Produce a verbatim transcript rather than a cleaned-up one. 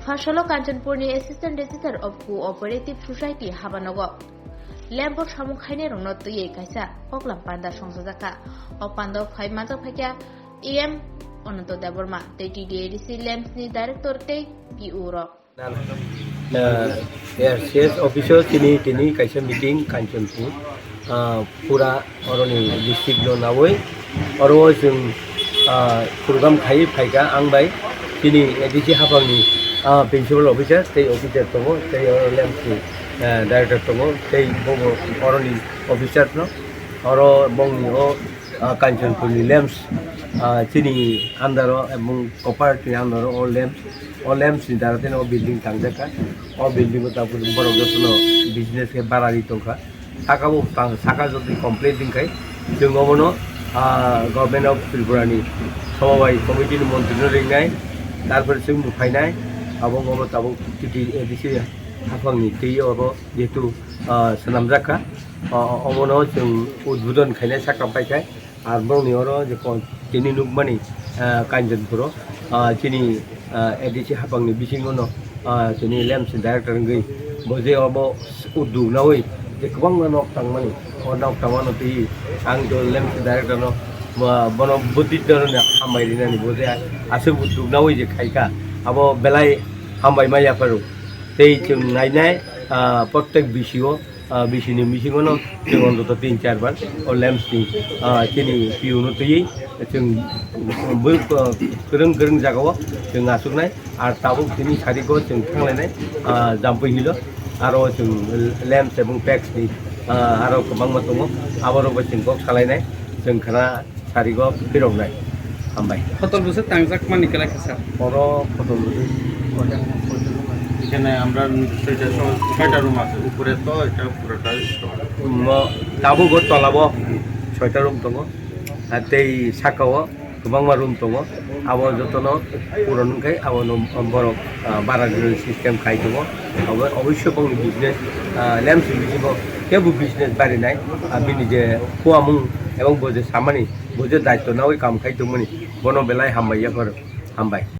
Phasalo Kanchanpurni Assistant Registrar of Cooperative Society habanogo lamp o samung khainairokno twiwi kaisa koklam panda songchajakha. O panda phai manjak phaikha E M Ananto Debbarma tei T D A D C lamps ni director tei P O rok. Na, na, R C S office o tini, tini kaisa meeting Kanchanpur, ah, pura oroni district no nawi, oro o chwng, ah, program khai phaikha ang bai tini A D C haphangni, ah, principal officer tei officer tongo, tei oro lamps ni, ah, director tongo, tei bobo oroni officer no, oro bongni o ah, Kanchanpurni lamps, ah, chini under o ebong cooperative ni under o lamps, o lamps ni dara tini o building tangjak kha. O building o tabuk borok jotono business khe barari tongkha. Saka bo tang, saka jotoni complete wngkhai chwng obono, ah, Government of Tripura ni Somobai Committee ni montri no ringnai, tarpore chwng bo phainai, abo obo tabuk titi A D C haphangni twi oro jehetu, ah, swnamjak kha. O-, obono chwng udbodon khainai sakha paikha. Ar bongni oro je kon-, tini nukmani, ah, Kanchanpuro, ah, chini, ah, A D C haphangni bisingono, ah, tini lamps ni director wngwi bo je obo uddog nawi je kwbangma nok tangmani, o nok tangmano twi ang to lamps ni director no, ah, bono bwtwi hambai rinani bo je aswk uddog nawi je khaikha abo belai hambai ma yapharo. Tei chwng nainai, ah, prottek B C O, ah, B C ni bisingono chwng ontoto tin char bar o lamps ni, ah, chini P O no twiwi chwng bw-, ah, kwrwng kwrwng jagao chwng achuknai. Ar tabuk tini sarigo chwng thanglainai, ah, Jampui hilo, aro chwng lamps ebong packs ni, ah, aro kwbangma tongo, aborokbo chwng kok salainai, chwng khna sarigo phiroknai. Hambai. Hotel bwswk tangjak mani kwlai kha, sir? Oro hotel bwswk. এখানে আমরা ছয়টা সহ-, ছয়টা রুম আছে, উপরে তো এটা পুরোটা store. Mo-, tabuk o tolabo soita room tongo, ar tei sakao kwbangma room tongo. Abo jotono puron wngkhai abono borok, ah, bara rinani system khai tongo. Abo oboisyo bongni business, ah, lamps ni bisingo kebo business barinai, ah, bini je khuamung ebong bo je samani, bo je daityo nawi kam khai tongmani, bono belai hambai yapharo. Hambai.